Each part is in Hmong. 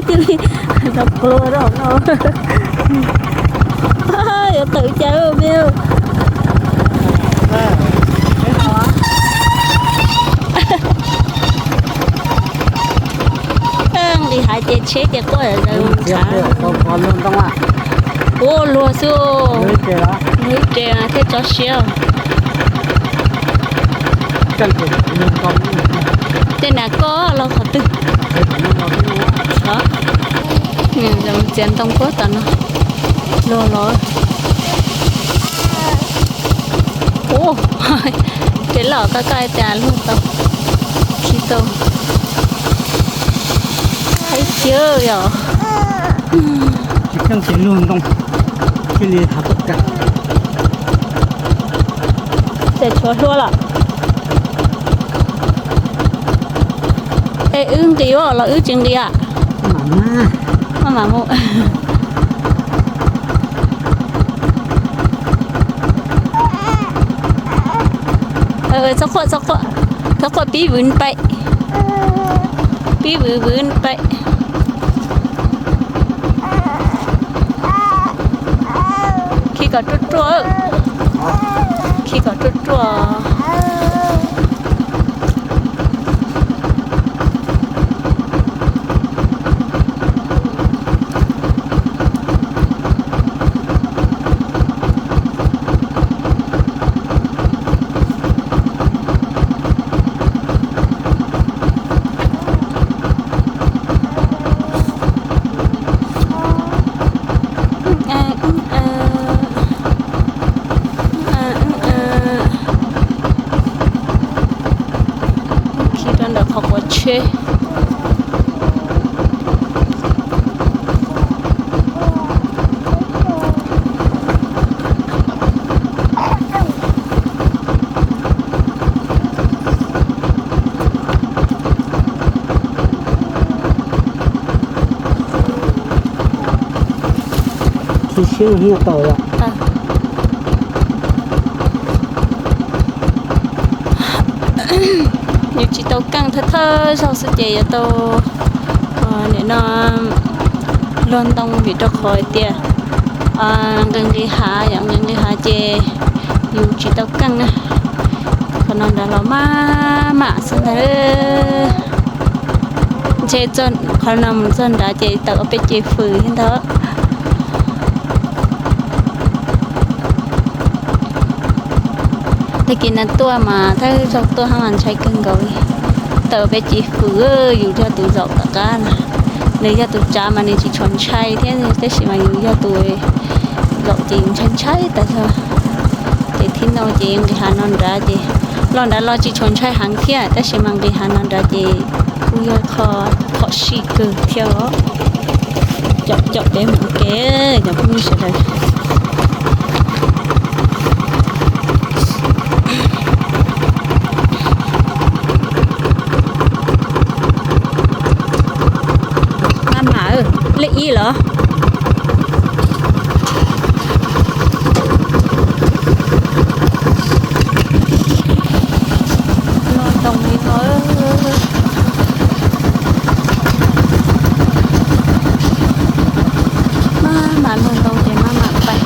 Cia li, no, yuav tawm cas me. Nqis hav ces tsheb ces quaj zom zaws. Ua luag xwb. Luag ib ce thiab tso siab. Tej nas koj los qhov twg? Txiav ntoo puag tom no. Luag los. Ua, ces los koj koj tias luag tau, tsis tau. Qab tiag yom. Tsis keej ces luag ntoo, cia li hav tau kas. Ces tshuav hlua lawm. Es wb nqis los wb tsis nqis a? Maj mam mus. Txhob quaj, txhob quaj, txhob quaj, pib vwv pais. Pib vwv vwv pais. Khi kom ruaj ruaj. Khi kom ruaj ruaj. Khi rau ntawm qhov quav tsheb. Tsis siab nyiaj tau yom. Yus tsis tau keej thawj thawj zaug xwb ces yuav tau, nim no luag ntoo vim rau qhov hais tias nqis nqis hav yom, nqis nqis hav ces yus tsis tau keej na. Qhov no nrad los maj mam xwb ntag. Ntshe qhov no mus txog nrad ces tawm ob peb ce fws thiab ntag. Tag kis no tuaj mas thawj zaug tuaj hab mas ntshai kawg nkaus li. Tawm peb ci fws, yus yog tus zaum tom qab na. Nws yog tus tsav mas nws tsis tshua ntshai thiab, tab sis mas yus yog tus zaum ces ntshai ntshai tas zog. Ces thib no ces nqis hav no nrad ces los nrad los tsis tshua ntshai heev thiab, tab sis mas nqis hav no nrad ces kuj yog qhov phom sij kawg thiab os. Caum caum peb mus ua ke, cov phooj ywg sawv daws. Maj mam, lej ib los. Luag ntoo li no. Maj mam luag ntoo ces maj mam pais.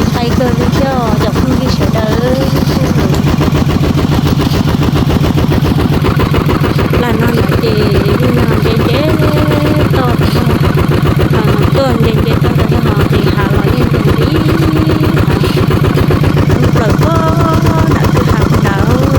Ntshai kawg li thiab cov phooj ywg sawv daws. Las no ntawd ces yeej yog ntse ntse toj tas zog, tuaj ntse ntse toj tas zog ces hav los yeej nce nqis hav, plaws puag nram kwj ha ntawd.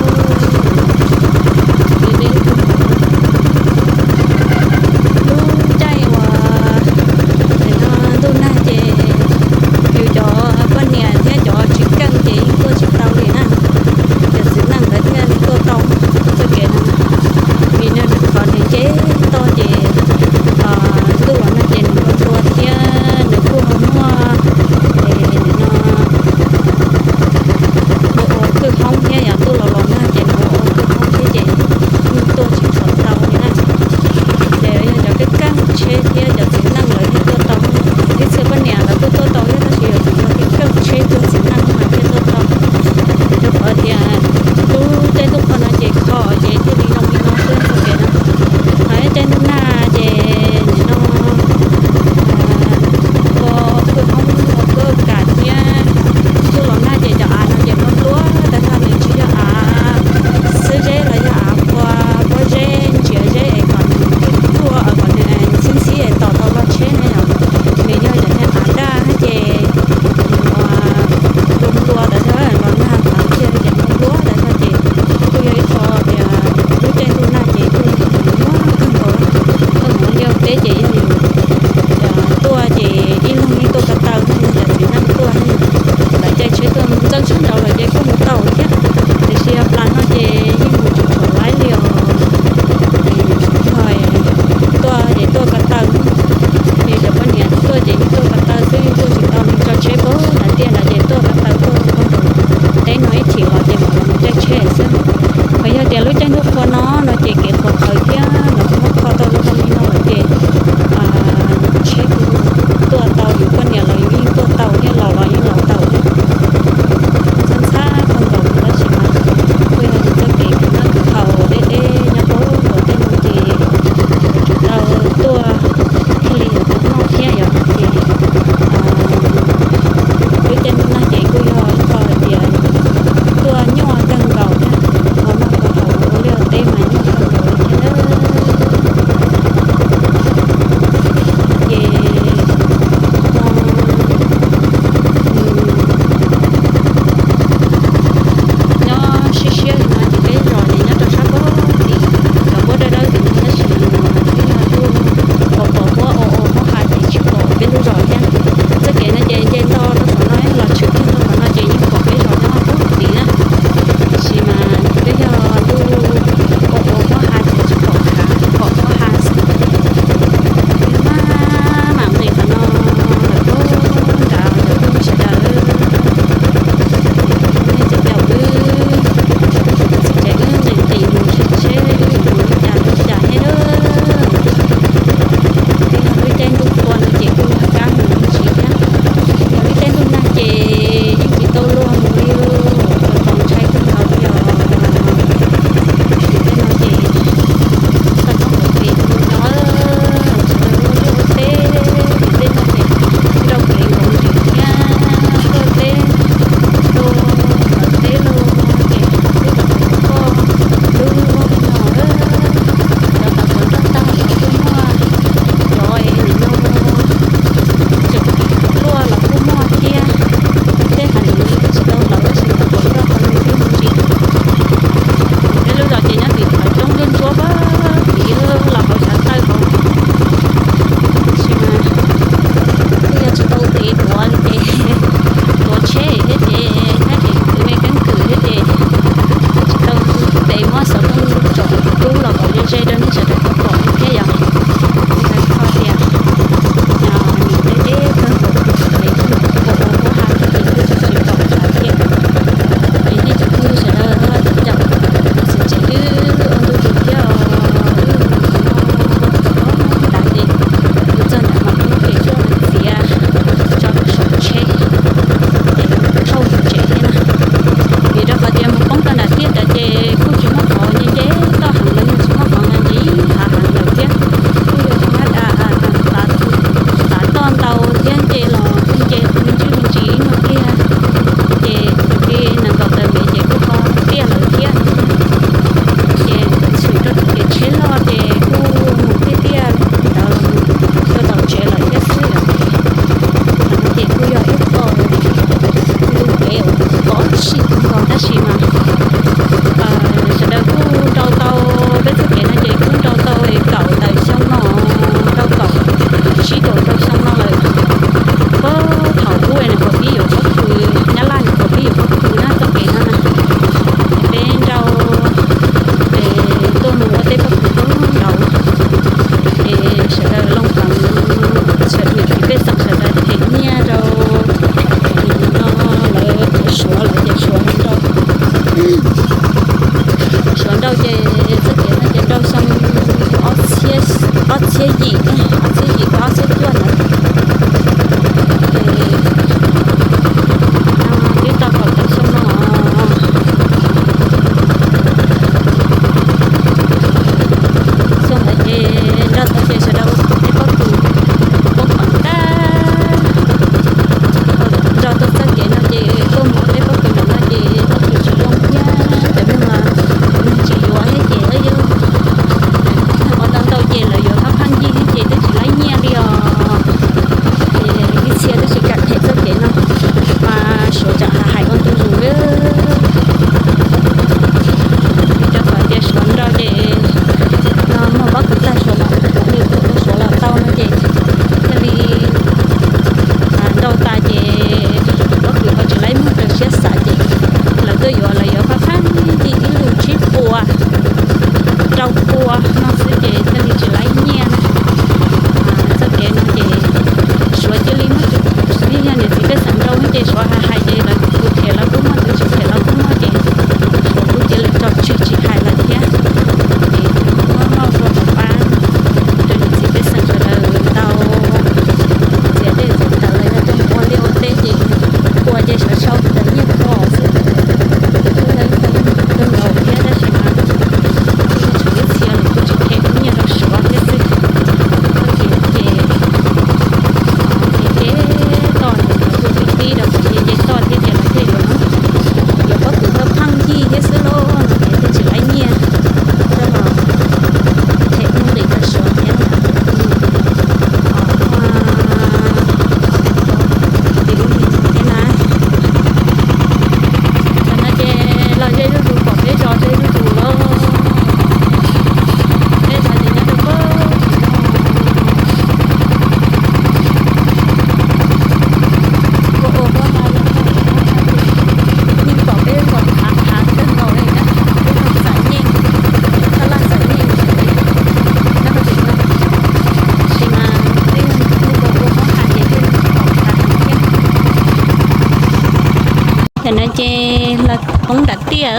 Los poob nram tiaj,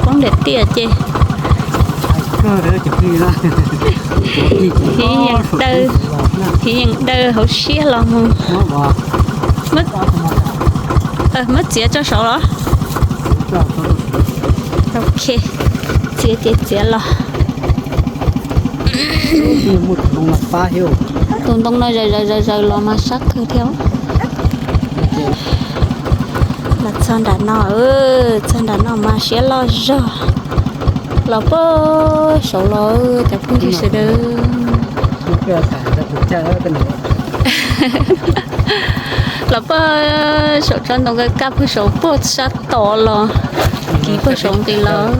poob nram tiaj ces hiv yees daw, hiv yees daw hauv siab los mus. Muab txiav tso saud los? Ok, txiav ces txiav los. Tus ntoo no zaws zaws zaws zaws los mas sab kawg thiab. Los txog nram no, txog nram no mas siab loj zog. Los puag saud los cov phooj ywg sawv daws. Los puag saum tsob ntoo kaj kaj puag saud puag sab tod los, kiv puag saud nqis los.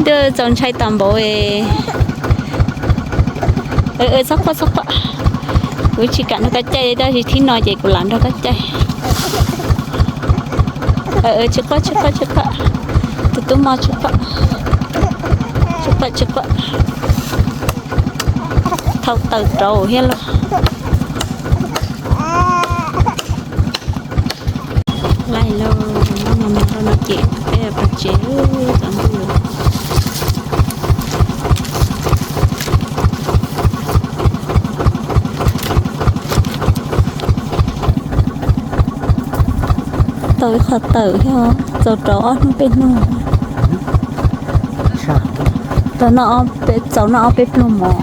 Ntuj, txaus ntshai tas npaum. Txhob quaj, txhob quaj. Kuv tsis kam nrog koj caij, tab sis thib no ces kuv lam nrog koj caij. Tsis quaj, tsis quaj, tsis quaj. Tus tub mog, tsis quaj, tsis quaj, tsis quaj. Thauj taws rau thiab lauj. Laij lauj, no ces peb pais tsev cov ntuj. Tau ib qho tawm thiab, txaus rau ob hnub peb hnub. Tau no, txaus noj ob peb pluag mov,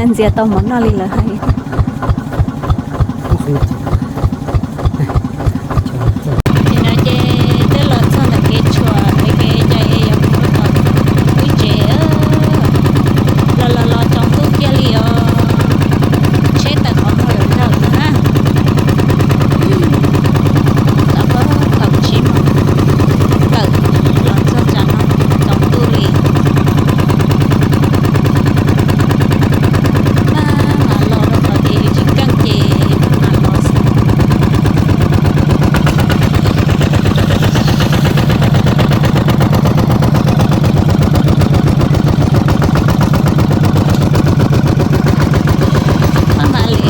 ntxias tau mov noj li lawv hais. Ces no ces twb los txog ntawm kev tshuam, kev cai yuav mus rau tom wb tsev. Los los los tsaus ntuj kiag li os, tsheb tawm qhov muag lawm lawm no na. Los puag thaum tsib moos tawm los txog tsam no tsaus ntuj li. Maj mam los rau qhov tias yus tsis keej ces maj mam los xwb. Maj mam li.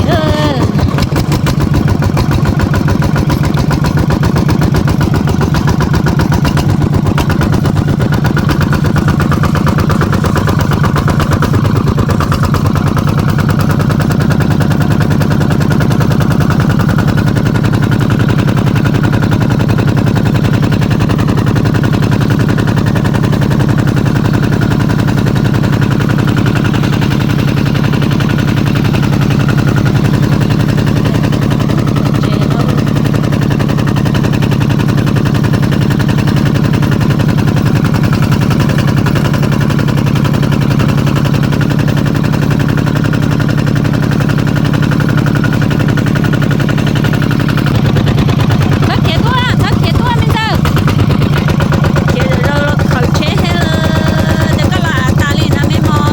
Txhob khiav tuaj, txhob khiav tuaj me ntxawg. Khiav zaum zaus los khaws tsheb thiab, ces koj los av tas li na me mos.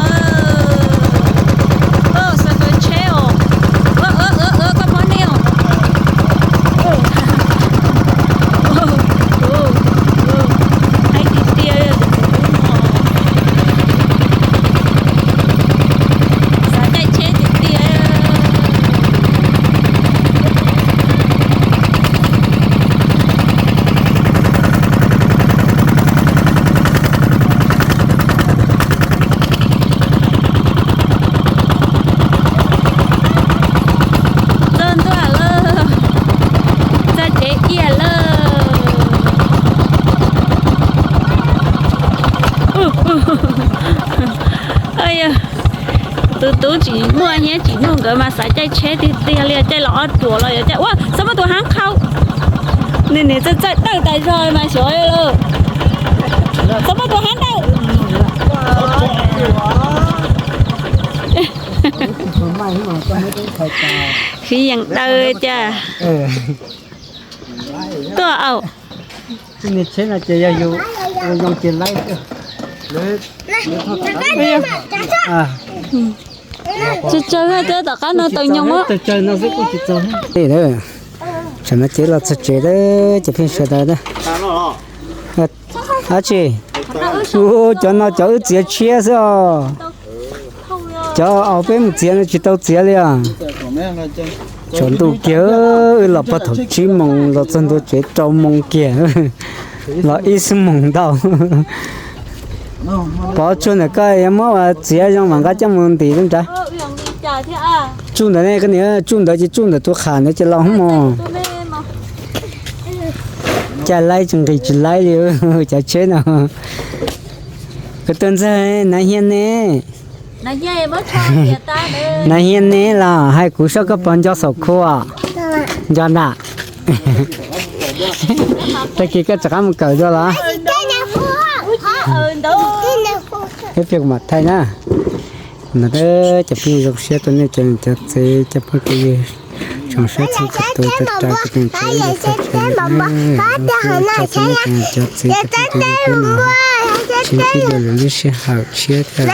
Xav khaws tsheb os. Koj pom nej os. Haib tiag tiag. Xav caij tsheb tiag tiag. Txog ntua lawm, txog tsev kiag lawm. Tus tub tsis muaj hnyiab tsis muaj nkawd mas xav caij tsheb tiag tiag li, caij los ob ruam los yuav caij ua txhob muaj tus hab qhau. Nws niam txawj txawj dawj tas zog mas xyov lawm. Txhob muaj tus hab dawj. Fiv yeem daw cas. Tuaj au. Tsheb no ces yog yus ua zoo ces laib. Tsawg tsawg thiab, tom qab no tau nyob. Tsam no ces los txog tsev lawm ces pheej sawv daws. Ab tsi, cov no cov wb txiav tshiab xwb os. Cov uas peb mus txiav no tsis tau txiav li os. Tsaus ntuj kiag, wb los puag thaum tsib moos los txog ntua tsev rau moos kiag, los ib xuab moos ntau. Pov tsuag ntawm koj yuav muab ua txiav zoo mas nqa coj mus ntim rau nrad. Tsuj ntawd ne, koj niam, tsuj ntawd ces tsuj ntawm tus qham ntawd ces los hoob mos. Caj laib tsis nqis tsis laib li cov tsheb no. Kuv tus ntxawg, nav hias ne, nav hias ne los hais kuv saib koj puas nco saum khua. Nco ntag. Tag kis koj rov qab mus kawm dua los? Ib pliag kuv mam thaij na. No, cov phooj ywg, zoo siab tuaj nej cov niam cov txiv cov phooj cov ywg, tsoom saib txhua tus, tag rau kuv tus ntxhais, cov niam cov txiv, cov phooj cov ywg, sib ntsib dua lwm lub sij hawm tshiab thiab.